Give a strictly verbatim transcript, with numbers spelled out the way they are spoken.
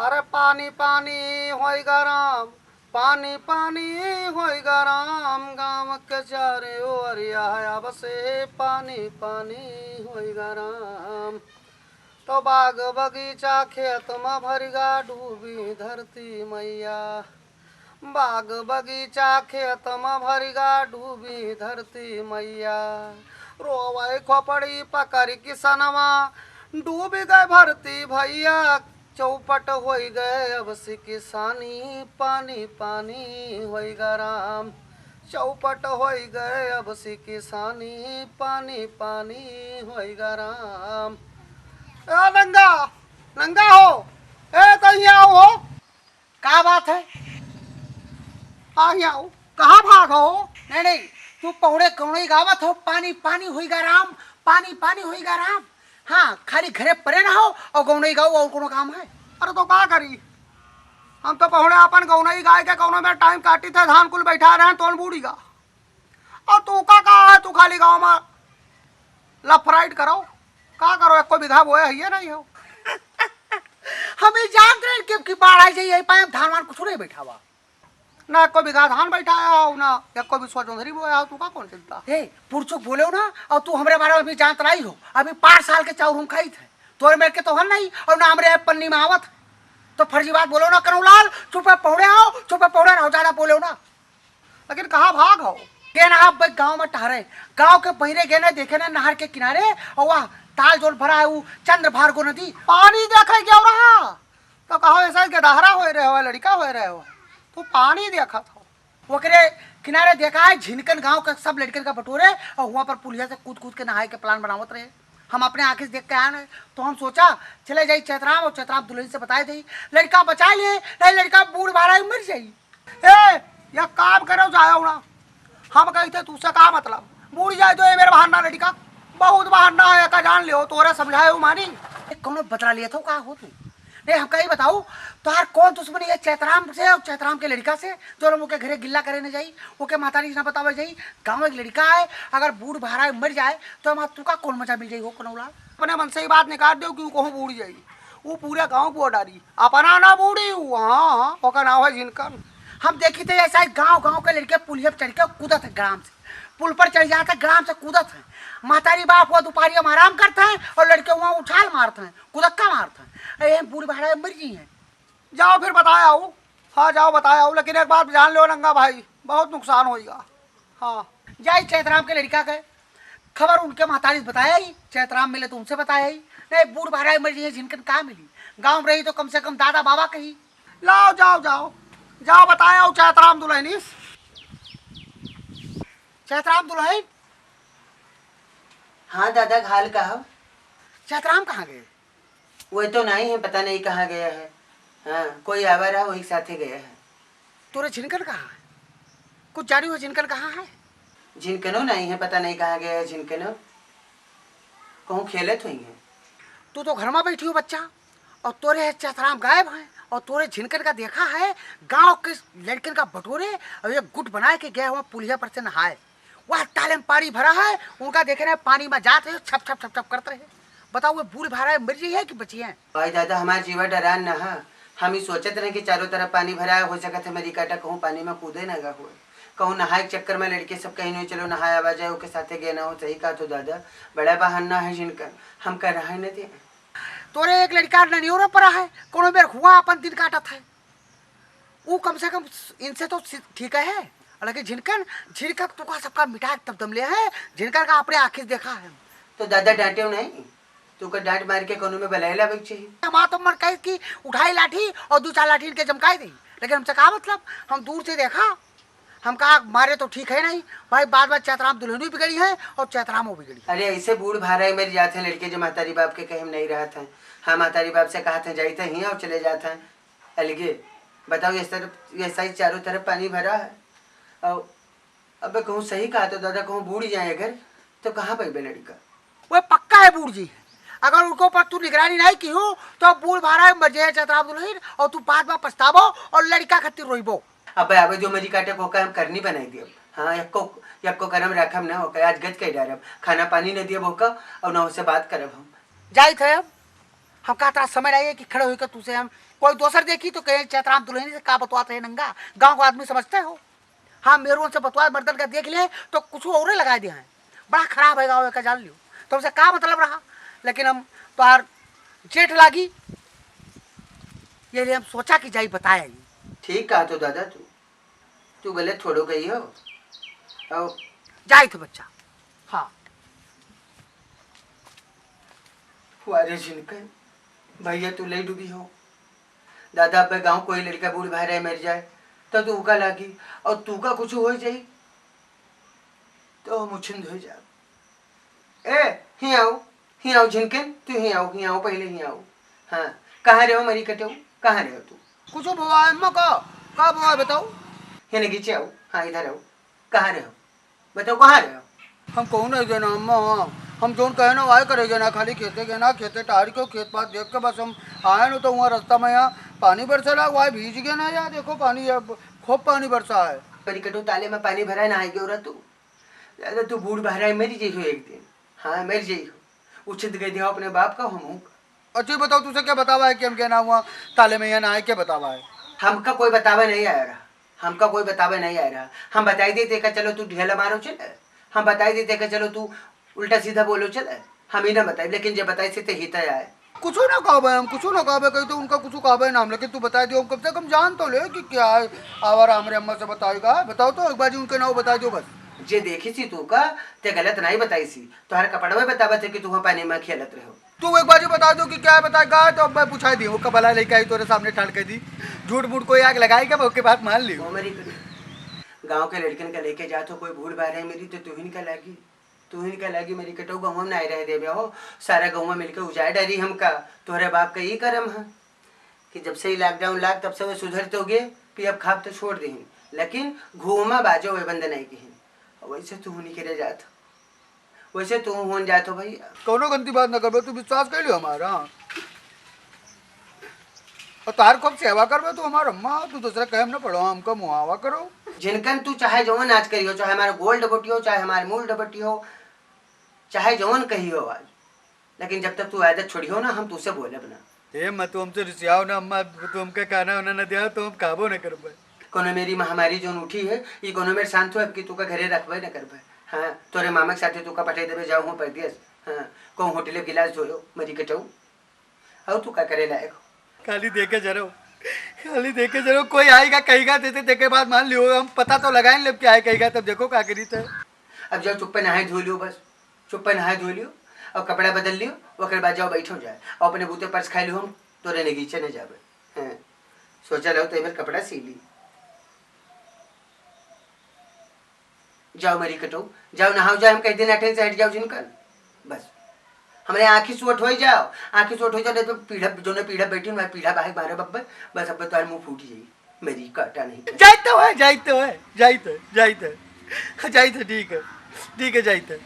अरे पानी पानी होइगा राम, पानी पानी होइगा राम, गाँव के चारे ओरिया अब से पानी पानी होइगा राम। तो बाग बगीचा खेत में भरिगा डूबी धरती मैया, बाग बगीचा खेत में भरिगा डूबी धरती मैया। रोवे खोपड़ी पकड़ किसनवा, डूबी गए भरती भैया, चौपट होई गए अब से किसानी, पानी पानी होइगा राम, चौपट होई गए अब से किसानी, पानी पानी होइगा राम। ए नंगा, नंगा हो, ए तो यहाँ आओ हो। का बात है? आ यहाँ आओ। कहाँ भाग हो? नहीं, नहीं, तू पहुड़े गौनई गावत हो, पानी पानी होइगा राम, पानी पानी होइगा राम। हाँ, खाली घरे परे ना हो और गौनई गाओ, और कोनो काम है? अरे तो का करी, हम तो पहुड़े अपन गौनई गाय के कौनो में टाइम काटी थे, धान कुल बैठा रहे हैं, तोन बूढ़ी गा। और तू का, का है, तू खाली गाँव में लफराइट करो, का करो, एको बीघा बोए है ये नहीं हो। हम ही जानत रहे कि, कि बाढ़ आई जाई, यही पाए धान वान कुछ नहीं बैठावा। ना एको बीघा धान बैठाया हो, ना एको बीसवा जोंधरी बोया हो, तू का कौन चिंता? ए, पुरचुक बोले हो ना, और तू हमरे बारे में अभी जानत नहीं हो, अभी पाँच साल के चाउर हम खाई थे, तोरे मेरे के तो हल नहीं, और ना हमरे पन्नी में आवत है। तो फर्जी बात बोलो ना कनौलाल, चुप है पहुड़े आओ, चुप है पहुड़े रहो, ज्यादा बोले हो ना। लेकिन कहाँ भाग हो? गेन आप भाई गाँव में टहरे, गाँव के बहिरे गेने देखे ना नहर के किनारे, और वह ताल जोन भरा है, वो चंद्र भार्गो नदी। पानी देखे क्यों रहा? तो कहो ऐसा ही गदहरा होए रहे हो, लड़का होए रहे हो, तू पानी देखत हो। ओकरे किनारे देखा है झिनकन गाँव के सब लड़कन का बटोरे, और वहाँ पर पुलिया से कूद कूद के नहाए के प्लान बनावत रहे। हम अपने आँखें से देख के आए हैं, तो हम सोचा चले जाई चैतराम और चैतराम दुल्हन से बताए दे, लड़का बचा लिए, नहीं लड़का बूढ़ भारा ही मर जाई। ए, या काम करो, जाओ ना। हम कही थे, तुझसे का मतलब? बूढ़ जाए तो ये मेरे बहाना लड़का, बहुत बहाना है, का जान लियो, तोरे समझाए हो मानी। ए, कौनो बदला लिया था, का हो तू? नहीं, हमका ही बताओ, तोहार कौन दुश्मनी है चैतराम से और चैतराम के लड़का से, जो लोग ओके घरे गिल्ला करे न जाई, ओके मातारी ना बतावे जाई? गाँव एक लड़का है, अगर बूढ़ भारा मर जाए, तो हमार तुका कौन मजा मिल जाई हो कनौला? अपने मन से ही बात निकाल दो कि वो कहूँ बूढ़ जाई, वो पूरे गाँव को डारी, अपना ना बूढ़ी, वो, हाँ, हाँ, ओका नाव है झिनकन। हम देखी थे ऐसा ही गाँव, गाँव के लड़के पुलिया पर चढ़ के कूदत है ग्राम से, पुल पर चढ़ जात है, ग्राम से कूदत है। महतारी बाप वो दुपहरिया में आराम करत है और लड़के वहाँ उछाल मारत है, कुदक्का मारत है। अरे, बूढ़ भाड़ा मर जी हैं। जाओ फिर बताए आओ। हाँ, जाओ बताए आओ, लेकिन एक बात जान लो नंगा भाई, बहुत नुकसान होइगा। हाँ। जाई चैतराम के लड़का के खबर उनके महतारी से बताया ही, चैतराम मिले तो उनसे बताया ही। नहीं, बूढ़ भाड़ा मर जी हैं, झिनकन कहाँ मिली? गाँव में रही तो कम से कम दादा बाबा कही। लाओ, जाओ, जाओ, जाओ बताए आओ चैतराम दुल्हनिस। चैतराम दुल्हन। हाँ दादा, घाल का हो? चैतराम कहाँ गए? वो तो नहीं है, पता नहीं कहाँ गया है। हाँ, कोई आवा रहा, वही साथे गया है। तोरे झिनकन कहाँ है? कुछ जानी हो झिनकन कहाँ है? झिनकनो नहीं है, पता नहीं कहाँ गया है झिनकनो। कहूँ खेलत हुई है। तू तो घर में बैठी हो बच्चा, और तोरे है चैतराम गायब है, और तोरे झिनकन का देखा है, गाँव के लड़कन का बटोरे, और एक गुट बनाए के गए हुआ पुलिया पर से नहाए। वह ताले में पानी भरा है, उनका देखे ना पानी में जात है, छप छप छप छप करत रहे। बताओ, वो बूढ़ भाड़ा मर रही है कि बची है? भाई दादा, हमार जीवा डरान ना है। हम ही सोचत रहे कि चारों तरफ पानी भरा है, हो सकत है मेरी काटा कहूँ पानी में कूदे ना गा हुए, कहूँ नहाए के चक्कर में लड़के सब कहीं नहीं, चलो नहाए आवा जाए, ओके साथे गए ना हो। सही कहा तो दादा, बड़ा बहाना है जिनका, हम कर रहे न थे। तोरे एक लड़का ननियोरे पड़ा है, कोनो बेर हुआ अपन दिन काटत है। ऊ कम से कम इनसे तो सि-, ठीक है, हालांकि झिनकन, झिनकन तो का सबका मिटा के तब दम ले है, झिनकन का अपने आँखी से देखा है। तो दादा डांटे नहीं, तो का डांट मार के कोनो में बलाए लावे के चाहिए। हमार तो मन कहे कि उठाई लाठी और दो चार लाठी इनके जमकाई दे, लेकिन हमसे का मतलब, हम दूर से देखा, हम कहा मारे तो ठीक है नहीं भाई, बाद में चैतराम दुल्हनियो बिगड़ी है और चैतरामो बिगड़ी। अरे ऐसे बूढ़ भारा मर जाते हैं लड़के जो महतारी बाप के कहे हम नहीं रहत हैं। हाँ, महतारी बाप से कहत हैं जाइत हैं हियाँ और चले जात हैं अलगे। बताओ, ये तरफ, ये साइड चारों तरफ पानी भरा है। और अबे कहूँ सही कहा तो दादा, कहूँ बूढ़ जाए अगर, तो कहाँ पैबे लड़का? वो पक्का है बूढ़ जी, अगर उनको पर तू निगरानी नहीं की हो, तो बूढ़ भारा मर जाए चैतराम दुल्हन, और तू बाद में पछताबो और लड़का खातिर रोइबो। अबे, अबे जो मरी काटे को काम करनी बनाई दियो। हाँ, यक्को, यक्को करम रखम ना होकर, आज गज कह डारब, खाना पानी न दियब होकर, और ना उससे बात करब हम। जाइत है अब। हम कहत रहा समय रहिए कि खड़े होइके तुसे हम कोई दोसर देखी तो कहे चैतराम दुल्हनी से का बतवात है नंगा, गाँव का आदमी समझते हो। हाँ, मेहरुअन से बतवा मर्दन का देख ले तो कुछ औरे लगाए दे हैं। बड़ा खराब है गाँव का, जान लियो। तो हमसे का मतलब रहा, लेकिन हम तोहार जेठ लागी, ये लिए हम सोचा कि जाई बताए आई। ठीक कहा तो दादा तू, तू गलत थोड़ो गई हो। और जाई थे बच्चा। हाँ। वारे जिनके भैया तू ले डूबी हो। दादा, अबे गाँव कोई लड़का बूढ़ भाई रहे मर जाए, तो तू का लागी, और तू का कुछ हो जाई, तो हम उछिंद हो जाब। ए, ही आओ, ही आओ झिनकिन, तू ही आओ, ही आओ, पहले ही आओ। हाँ, कहाँ रहो मरी कटेऊ, कहाँ रहो तू? कुछ बोआ है अम्मा का? का बोआ है बताओ? हिने गीचे आओ, हाँ, इधर आओ। कहाँ रहो? बताओ, कहाँ रहो? हम कहूँ नहीं गए ना अम्मा, हम जौन कहे ना, वाहे करे गए ना, खाली खेते गए ना, खेते टहर के, खेत पात देख के बस हम आए न, तो वहाँ रास्ता में यहाँ पानी बरसा ला, वाहे भीज गए ना, यहाँ देखो पानी, अब खूब पानी बरसा है। मरी कटेऊ, ताले में पानी भरा है, नहाए गयो रहा तू। दादा, तू बूढ़ बहराई मरी जइहो एक दिन। हाँ, मरी जइहो। उछिंद गए दिया अपने बाप का, हम हूँ। अच्छा, ये बताओ, तुझे क्या बतावा है कि हम गए ना हुआ ताले में यहाँ नहाए, क्या बतावा है? हमका कोई बतावा नहीं आया रहा, हमका कोई बतावा नहीं आया रहा। हम बताई देते का चलो तू ढेला मारो चले, हम बताई देते का चलो तू उल्टा सीधा बोलो चले, हम ही ना बताई, लेकिन जब बताई से ते ही तय आए। कुछ ना कहबे हम, कुछ ना कहबे, कही तो उनका कुछ कहबे ना हम, लेकिन तू बताई दियो, हम कम से कम जान तो ले कि क्या है। आवारा हमरे अम्मा से बताएगा, बताओ तो एक बार जी उनके नाव बताई दियो बस। जे देखी थी तू का, ते गलत नहीं बताई सी, तोहरा कपड़वे बतावत है कि तू वहाँ पानी में खेलत रहो। तू एक बार जी बता दो कि क्या है, बताएगा तो अब मैं पूछाई दी, वो कबला लेके आई तोरे सामने ठाड़ के दी, झूठ मूठ कोई आग लगाई क्या, उसके बाद मान ली। वो मेरी गाँव के लड़कन का लेके जात हो, कोई भूल बार है मेरी तो तू ही निकल आगी। तू ही निकल आगी, मेरी कटो गाँव में नहीं रह देबे हो, सारा गाँव मिलके उजाड़ डारी हमका। तोहरे बाप का ई करम है कि जब से ई lockdown लाग तब से वो सुधर तो गए, पियब खाब तो छोड़ देहिन, लेकिन घूमा बाजो वे बंद नहीं किहिन। वैसे तू नहीं करे जात, वैसे तू होन जात हो भैया। कौनो गंदी बात ना करबे, तू विश्वास कर लियो हमारा। और तार खूब सेवा करबे तू हमार अम्मा, तू दूसरा कहे हम ना पड़ो, हमका मुआवा करो। जिनकन तू चाहे जवन आज करियो, चाहे हमारे गोल डबटी हो, चाहे हमारे मूल डबटी हो, चाहे जवन कही हो आज, लेकिन जब तक तू आदत छोड़ियो ना, हम तुझसे बोलब ना। ए, मैं तू हमसे रिसियाओ ना अम्मा, तू हमका खाना वाना ना दिया तो हम खाबो ना करबे। कोनो मेरी महामारी जोन उठी है, ये कोनो मेरे शांत हो, अब की तू का घरे रखबे ना करबे। हाँ, तोरे मामा के साथे तू का पठे देबे, जाओ हो परदेस। हाँ, कहूँ होटले गिलास धोयो, मरी कटऊ। और तू का करे लायक हो? खाली देखे जरो, खाली देखे जरो, कोई आएगा कहेगा, देते देखे बाद मान लियो, हम पता तो लगाए लेब कि आए कहेगा, तब देखो का करी तो। अब जाओ चुप्पे नहाए धो लियो, बस चुप्पे नहाए धो लियो और कपड़ा बदल लियो, ओकर बाद जाओ बैठो जाए और अपने बूते पर्स खाए लियो, हम तोरे नगीचे न जाबे। हाँ, सोचा लो तो एक बार कपड़ा सी ली। जाओ मरी कटो, जाओ नहाओ जाओ, हम कह दिन अठेन से हट जाओ जिनकर। बस, हमरे आँखी सुअट हो जाओ, आँखी सुअट हो जाओ, नहीं तो पीढ़ा, जो ने पीढ़ा बैठी, मैं पीढ़ा बाहर मारे बब्बे, बस अब तोहर मुँह फूट जाई। मेरी काटा नहीं कर। जाइत है, जाइत है, जाइत है, जाइत है, जाइत है, ठीक है, ठीक है, जाइत है।